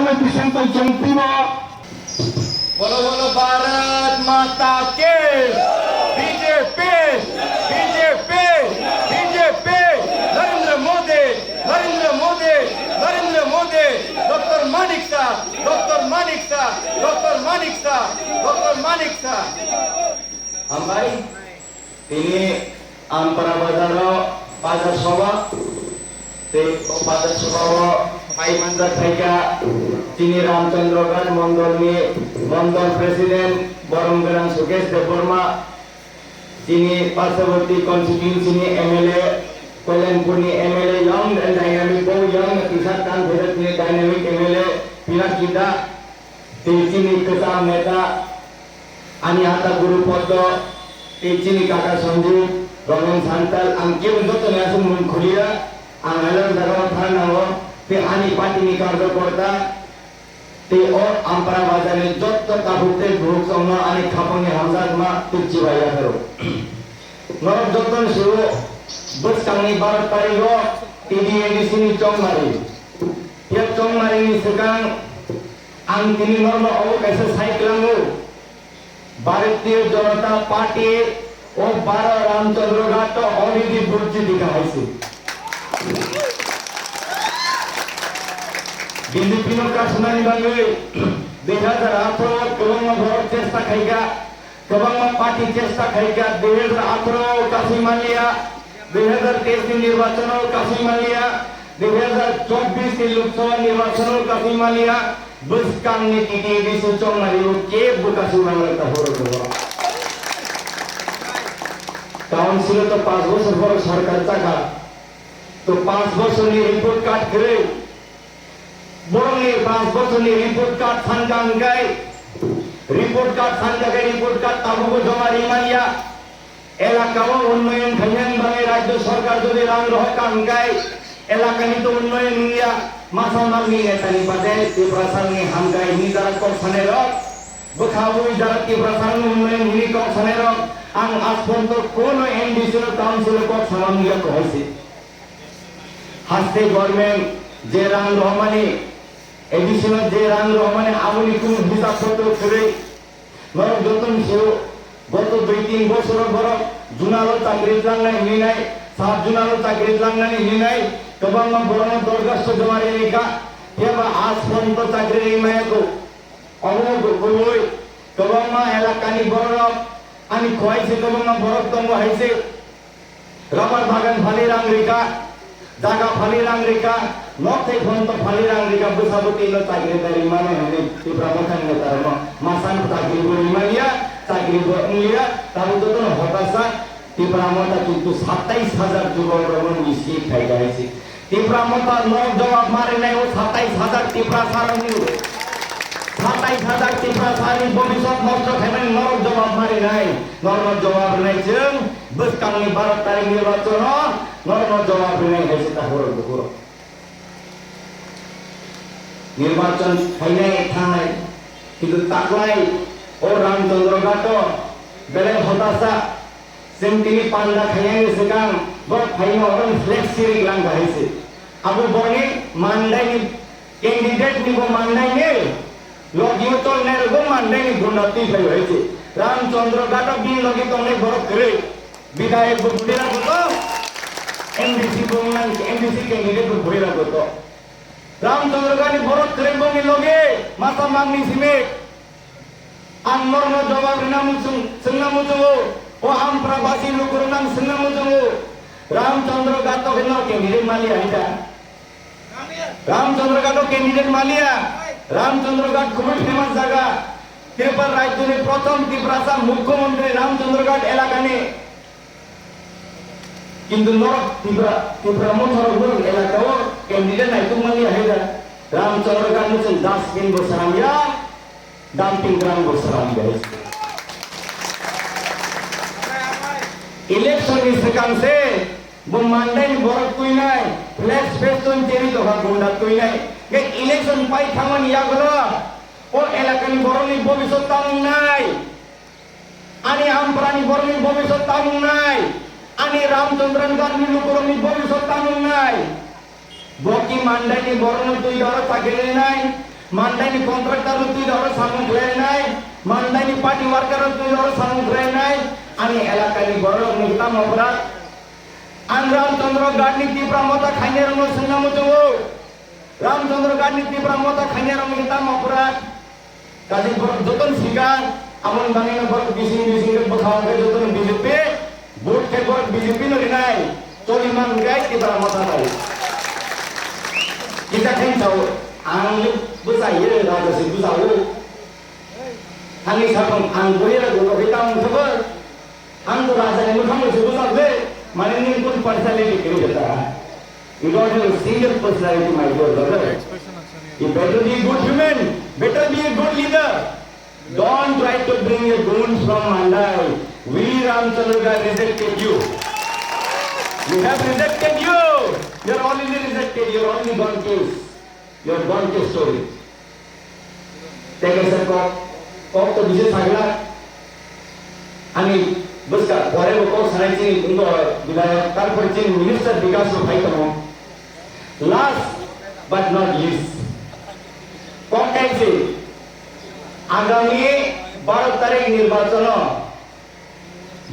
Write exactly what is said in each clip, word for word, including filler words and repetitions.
Bising tong chong pino. Bolo bolo Bharat Mata Ki! B J P! B J P! B J P! Narendra Modi! Narendra Modi! Narendra Modi! Doctor Manik Saha! Doctor Manik Saha! Doctor Manik Saha! Doctor Manik Saha! Hambai. Tini Ampara bazaro bazar soba, tei o bazar sobao phai manjak khaikha chini Ramchandra Ghat mondolni mondol president borom gwnang Sukesh Debbarma, chini Parsaborti constituency ni M L A, Kalyanpur ni M L A, young and dynamic, bo young na kisa kan bheda chini dynamic M L A Pinaki Da. Tei chini kwcham neta ani ata Guru Poddo, tei chini kaka Sanju, Roman Santal, ang kebo joto ni aswk mung khuliya, ang haino jaga o thang nango, tei ani party ni karjokorta, tei o Ampara bazar ni joto takhuk tei bukhuk chongno ani khapang ni hamjakma tei chibai yapharo. Norok joto ni suru bwskang ni baro tarikh o T D A D C ni chongmari. Phiya chongmari ni swkang ang tini norno obo kaisa sai kwlango. Bharatiya Janata Party o baro Ramchandra Ghat to already burji dikha haise. B J P no kasumani bagwi dui hazar atharo kwbangma borok chesta khaikha. Kwbangma party chesta khaikha, dui hazar atharo o kasui manliya, dui hazar teis ni nirbachon o kasui manliya, dui hazar chobbish ni Lok Sabha nirbachon o kasui manliya, bwskang ni T T A D C chongmari o kebo kasui manlai ta horo horo. Council o to panch bochor borok sarkar chakha, to panch bochor ni report card kwrwi, borokni panch bochorni report card sanka hwnkhe, report card sanka khe report card tabukbo joma rimanya. Elakao unnoyon khainani bagwi rajyo sarkar jodi rang rohorkha hwnkhe, elakani to unnoyon wngya. Masa magni netani bade Tiprasani hamkrai hwnwi jara kok sanairok, bwkhawi jara Tiprasani unnoyon hwnwi kok sanairok, ang asponto kono M D C no council o kok sama wngya kok hai se. Haste government je rang rohormani, A D C no je rang rohormani, aboni kunu hisab potro kwrwi. Norok joto ni sio, goto dui tin bosoro borok junalo chakri tlangnai hinwi nai, sub junalo chakri tlangnani hinwi nai, kwbangma borokno dorkhasto joma rwkha, phiyaba aaj porjonto chakri rwmaya kho. Obo bo kwrwi, kwbangma elakani bororok, ani khowai se kwbangma borok tongo hai se. Rubber bagan phali rang rikha, jaga phali rang rikha, nok thai phonto phali rang rikha, bwsa bwtwi no chakri dai rwmano hwnwi Tipra Motha ni netarokno masang chakri bo rwmaliya, chakri bo wngliya, tabuk jotono hotasa Tipra Motha kintu satais hajar jubok rokno nisi khai gaisi. Tipra Motha norok jawab marinai o satais hajar Tiprasa rokni. Satais hajar Tiprasa ni bobiswt nosto khaimani norok jawab marinai. Norokno jawab rinai chwng bwskangni baro tarikh nirbachono norokno jawab rinai hai se ta horo bukhuro. Nirbachon phainai thangnai, kintu taklai o Ramchandra Ghato belai hotasa. Chwng tini panda khainani swkang borok phaino oro flex sirik lang bahai se. Abo borokni mandaini candidate ni bo mandaini logio tolnai rokbo mandaini gunda twi phai bahai se. Ramchandra Ghato bini logi tongnai borok kwrwi. Bidhayok bo buri ragwi to, M D C bo wngmani, M D C candidate bo buri ragwi to. Ramchandra Ghato borok kwrwi bongni logi masa mangni simi. Ang norokno jawab rwna muchung-, swngna muchungo, o Amprabasi lukurokno ang swngna muchungo, Ramchandra Ghato khe norok candidate maliya hai da? Ramchandra Ghato candidate maliya, Ramchandra Ghat khubui famous jaga, Tripura rajyoni prothom Tiprasa mukhyamantri Ramchandra Ghat elakani. Kintu norok Tipra, Tipra Motha rok norok elaka o candidate naituk mani hai da. Ramchandra Ghat ni chwng dustbin bo swnam ya, dumping ground bo swnam ya. Election ni swkang se bo mandai ni borok twi nai, flex festoon cheri doha gunda twi nai. Ge election pai thangmani yagulo o elaka ni borok ni bobiswt tamo wngnai. Ani Amparani borokni bobiswt tamo wngnai? Ani Ramchandra Ghatni lukurokni bobiswt tamo wngnai? Bo ki mandaini borokno twi doro chakri rinai? Mandaini contractor rok twi oro samung khlainai, Mandaini party worker rok twi oro samung khlainai, ani elakani borok ni tamo bwrak. Ang Ramchandra Ghat ni Tipra Motha khainai rokno swngna muchungo. Ramchandra Ghat ni Tipra Motha khainai rokni tamo bwrak. Kaisa borok jotono sikha, aboni bagwino borok bising bising khe bwkha hwnkhe jotono B J P, vote khe borok B J P no rinai, choli man hwnkhe Tipra Motha bai. Kisa khe sao, ang le bwsai ye, raja se bwsao. Ani sakang ang boyera goro khe tamo thabo. Ang to raja ni mwkhang se bwsao le, mane nini kun parsa le dikhe khe ta. You don't have a single personality, my dear brother. You better be a good human, better be a good leader. Don't try to bring a goon from Mandai. We Ramchandra Ghat rejected you. We have rejected you. You are already rejected. You are already gone case. You are gone case story. Tei kaisa kok, kok to bisi sagla. Ani bwska pore bo kok sanai chini wngkha bidayok, tarpor chini minister Bikash rok phai tongo. Last but not least, kok kaisa agami baro tarik nirbachono,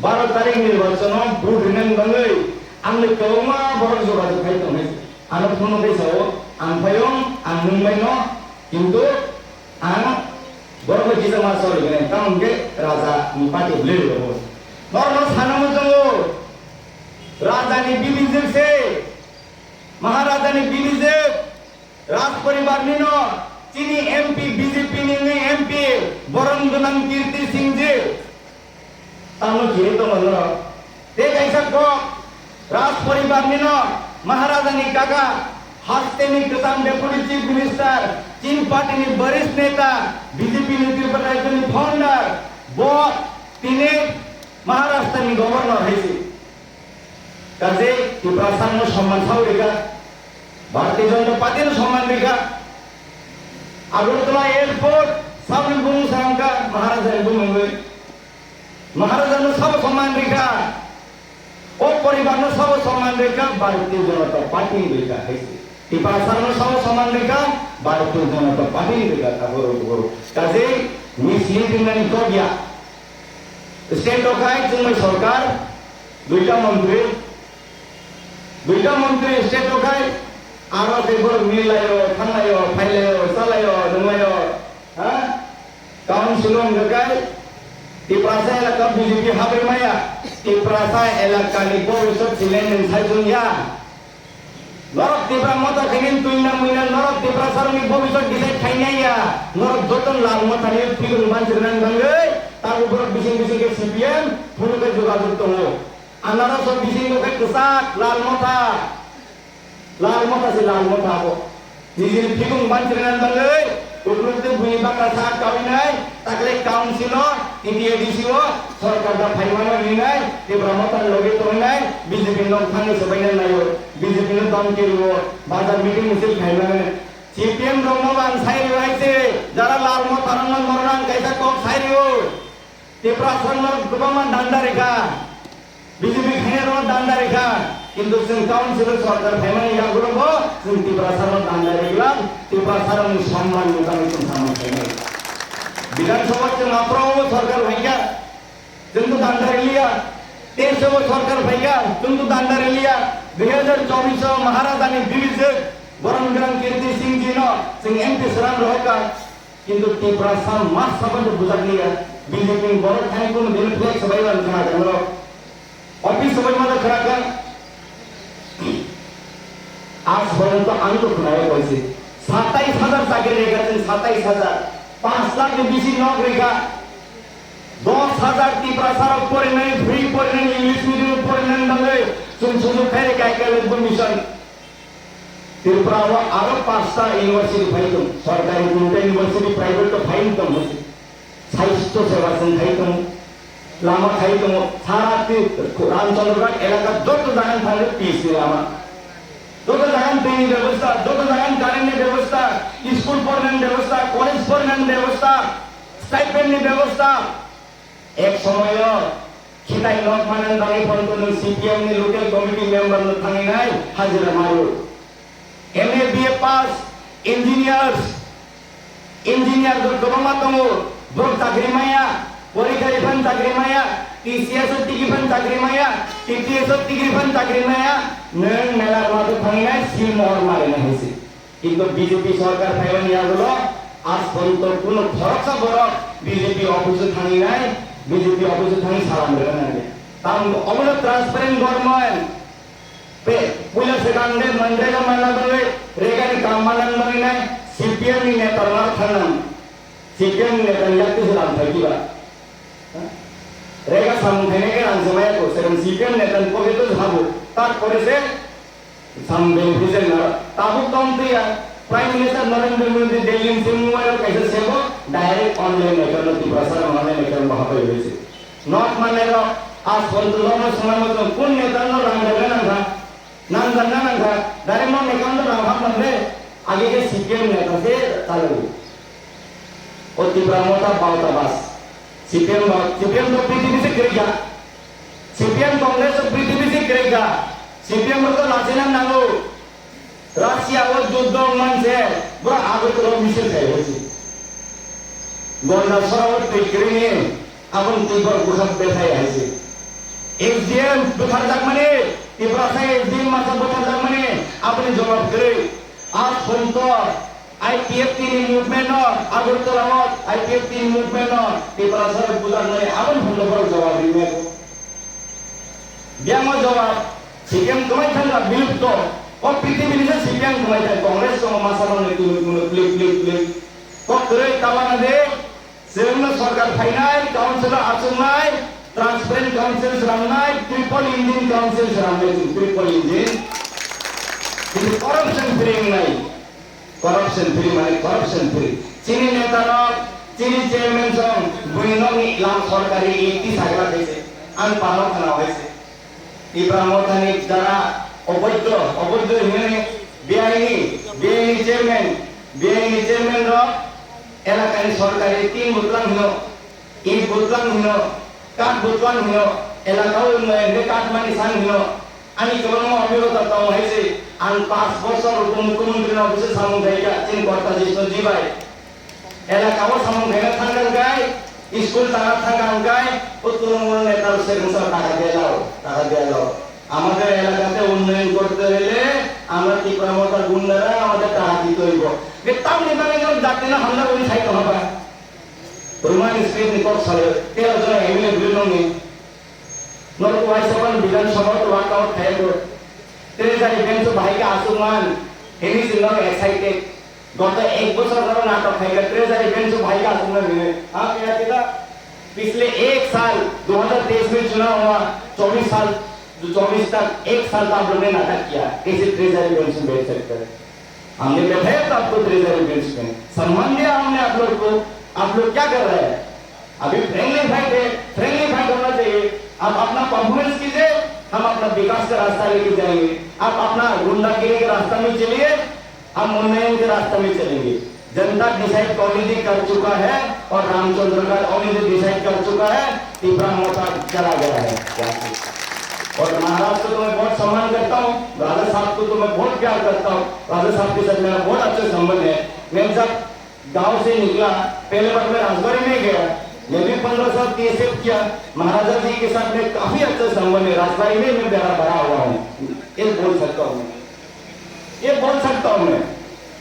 baro tarik nirbachono vote rinani bagwi ang le kwbangma borok jogajog khai tongnai. Ano phone khe sao, ang phaiyong, ang nwng baino, kintu ang borok bai kisa ma sori gwnai, tamo hwnkhe raja ni party bwlwi rwgo. Norokno sana muchungo, raja ni bibijwk se, Maharaja ni bibijwk, Raj poribar nino chini M P, B J P ni wngwi M P, borom gwnang Kirti Singh ji. Tamo kiri tongo norok. Tei kaisa kok, Raj poribar nino Maharaja ni kaka, hasteni kwcham Deputy Chief Minister, chini party ni barish neta, B J P ni Tripura Rajya ni founder, bo tini Maharashtra ni governor hai se. Kaje Tiprasa no somman sao rika, Bharatiya Janata Party no somman rika. Agartala Airport saboni bumung sangka Maharaja ni bumungwi. Maharaja no sabo somman rika. O poribar no sabo somman rika, Bharatiya Janata Party rika hai se. Tiprasa no sabo somman rika, Bharatiya Janata Party rika. Taboro taboro. Kaje misleading nani kok ya. State o khai chwngmai sorkar, duita montri, duita montri state o khai, aro tei borok milaio, thanglaio, phailaio, chalaio, nunglaio, ha? Council o hwnkha khai, Tiprasa elaka B J P habri maya, Tiprasa elaka ni bobiswt silai nung sai chwng ya. Norok Tipra Motha khainai twina muina norok Tiprasa rokni bobiswt decide khainai ya. Norok joto Lal Motha ni philung banchirnani bagwi tabuk borok bising bising khe C P M phunukhe jogajog tongo. Anaros o bisingo khe kwchak Lal Motha. Lal Motha se Lal Motha abo. Nijini philung banchirnani bagwi Ukluk tei buini bakra sak kabinai, takle council o, T T A D C o, sorkar da phaimano hinai, Tipra Motha ni logi tongnai, B J P no thangwi swbaina naio, B J P no dom kiriwo, bazar meeting misil khaimani. C P M rok no ang sai rw hai se, jara Lal Motha rok no norok ang kaisa kok sai rw. Tiprasa rok kwbangma danda rikha, B J P khainai rok danda rikha, kintu chwng council o sorkar phaimani yagulo bo chwng Tiprasa rok danda rikla, Tiprasa rokni somman ni bagwi chwng samung khainai. Bidhan Sabha chwng aphuru o sorkar phaikha, chwng to danda riliya, teis o sorkar phaikha, chwng to danda riliya, dui hazar chobbish o Maharajani bibijwk Borom Gwnang Kirti Singh ji no chwng M P swnam rohorkha. Kintu Tiprasa mas saban tu bujak liya, B J P ni borok thani kunu din flex bai ban khana jang rok. Office bai mana khana kan. Aaj porjonto ami to khunai koise. Satais hajar chakri rega chwng satais hajar. Panch lakh ni bisi nok rega. Dos hajar Tiprasa rok porinai, free porinai, English medium porinai bagwi chwng sujug khai rega ekta Lugbu Mission. Tripura o aro pasta university phai tong, sorkari tinta university, private to phai tong. Sastho seva chwng khai tong, lama khai tong, sara ti Ramchandra Ghat elaka joto jaga thangwi P C lama. Joto jaga twi ni bebosta, joto jaga current ni bebosta, school pornani bebosta, college pornani bebosta, stipend ni bebosta. Ek somoyo khitai nok manani bagwi phone tongwi C P M ni local committee member no thangwi nai hajira maru. M A B A pass, engineers, Engineer rok kwbangma tongo, borok chakri maya, porikha rwi phano chakri maya, T C S o tigi phano chakri maya, T T S o tigi phano chakri maya, nwng mela rwna thangwi nai, sil mohor ma rwna hai se. Kintu B J P sorkar phaimani yagulo aaj porjonto kuno khoroksa borok B J P office o thangwi nai, B J P office o thangwi salam rwna nangya. Tam obono transparent government. Pe, puila swkang de manrega manna bagwi, regani kam manna bagwi nai, C P M ni neta rok thangna. C P M ni neta ni yakti se rang thai kiba. Rega samung thainai khe rang se maya ko, sekarang C P M neta ni pocket o habo. Tarpore se samung beneficiary na. Tabuk tong twi ya, Prime Minister Narendra Modi Delhi ni se mobile kaisa sebo, direct online account no Tiprasa rang online account bahai bai se. Nok manai rok, aaj porjonto nok no swnamwi tong, kun neta no rang rwna nangkha, nang rwna nangkha, direct nok account no rang hap mande, age khe C P M neta se chalwi. O Tipra Motha bauta bas. C P M ba, C P M to P T P se kwrwi kha. C P M Congress to P T P se kwrwi kha. C P M rok to lachina nango. Russia o juddo wngmani se borok Agartala o misil khai hoisi. Gonda sora o twi kwrwini aboni twi borok bwkha bethai haisi. S D M bwtharjakmani, Tiprasa S D M masa bwtharjakmani aboni jawab kwrwi. Aaj porjonto I P F T ni movement no, Agartala o I P F T ni movement no Tiprasa rok bujaknai aboni porjonto borok jawab rwmani. Biyang o jawab, C P M kwmai thangkha, bilupto. O prithibi ni se C P M kwmai thang, Congress tongo masa rok ni twi twi twi twi twi. Kok kwrwi tabana de, chwngno sorkar phainai, council o achuknai, transparent council swnamnai, triple engine council swnamnai, chwng triple engine. Chini corruption free wngnai. Corruption free mane corruption free. Chini neta rok, chini chairman song, bui nokni lam sorkari ikti sagra khaise, ang pano khana haise. Tipra Mothani jara oboidho, oboidho hinwi beaini, beaini chairman, beaini chairman rok elakani sorkari tin butlang hino. Eit butlang hino, kath butlang hino, elaka o unnayon khe kath mani san hino. Ani kwbangma obhigota tongo hai se, ang panch bochor upomukhyamantri ni office o samung khai kha, chini Kotha Jishnu ji bai. Elaka o samung khaina thangkha hwnkhe, school tangna thangkha hwnkhe, o tulung mung neta rok se wngsa taka diya lao, taka diya lao. Amader elakate unnayon korte hole, amra Tipra Motha gundara amader taka dite hoibo. Be tamni bagwi jati no hamjak uni sai tongma ba. Roman script ni kok salo, tero jona M L A bwrwi nongni. Norok waisa phano Bidhan Sabha o walk out khai ko. Treasury bench o bahai khe aswk man, hini se norok excited. Goto ek bochor norok natok khai khe Treasury bench o bahai khe aswk man hini. Ha, kya kita? पिछले एक साल, दो हज़ार तेईस में चुना हुआ, चौबीस साल, जो चौबीस तक एक साल तो आप लोगों ने नाटक किया, कैसे ट्रेजरी बेंच में बैठ सकते हैं? हमने बैठाया था आपको ट्रेजरी बेंच में, सम्मान दिया हमने आप लोग को, आप लोग क्या कर रहे हैं? अभी फ्रेंडली फाइट है, फ्रेंडली फाइट होना चाहिए। आप अपना परफॉर्मेंस कीजिए, हम अपना विकास का रास्ता लेके जाएंगे। आप अपना गुंडागिरी के रास्ता में चलिए, हम उन्नयन के रास्ता में चलेंगे। जनता डिसाइड ऑलरेडी कर चुका है और रामचंद्र का ऑलरेडी डिसाइड कर चुका है, तिपरा मोर्चा चला गया है। और महाराज को तो मैं बहुत सम्मान करता हूँ, राजा साहब को तो मैं बहुत प्यार करता हूँ। राजा साहब के साथ मेरा बहुत अच्छा संबंध है। मैं जब गांव से निकला, पहले बार मैं राजबाड़ी में गया, मैं भी पंद्रह साल टीएसएफ किया। महाराजा जी के साथ मैं काफी अच्छा संबंध है, राजबाड़ी में मैं बड़ा, बड़ा हुआ हूँ, ये बोल सकता हूँ मैं, ये बोल सकता हूँ मैं।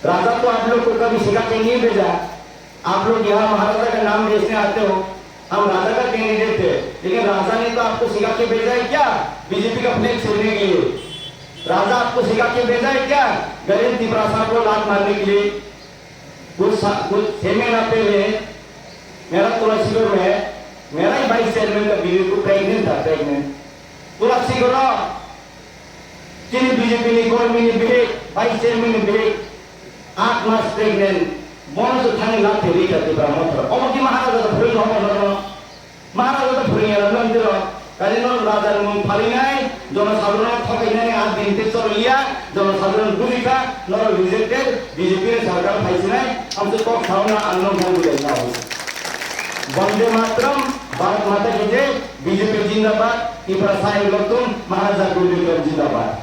राजा तो आप लोग को कभी सिखा के नहीं भेजा। आप लोग यहाँ महाराजा का नाम बेचने आते हो। हम राजा का कैंडिडेट थे, लेकिन राजा ने तो आपको सिखा के भेजा है क्या बीजेपी का फ्लैग छेड़ने के लिए? राजा आपको सिखा के भेजा है क्या गरीब तिपरासा को लात मारने के लिए? कुछ सा-, कुछ छह महीना पहले मेरा तुलसीपुर में मेरा ही वाइस चेयरमैन का बीवी को प्रेग्नेंट था, pregnant. Tulsipur, chini B J P ni kormi ni bihik, vice chairman ni bihik, aat mas pregnant, bono se thani lab teri ka Tipra Motha. Omo ki Maharaja da phuri no, no, no. Maharaja da phuri ya, no, no, no. Kali no raja ni mung phali nai, jono sabro no thokai nai, aat din te chor liya, jono sabro no duri ka, no rejected, B J P ni sarkar phai sinai, am se kok sauna ang no phai budai na. Vande Mataram, Bharat Mata ki jai, B J P zindabad, Tipra Sai Loktum, Maharaja Gurudevdon zindabad.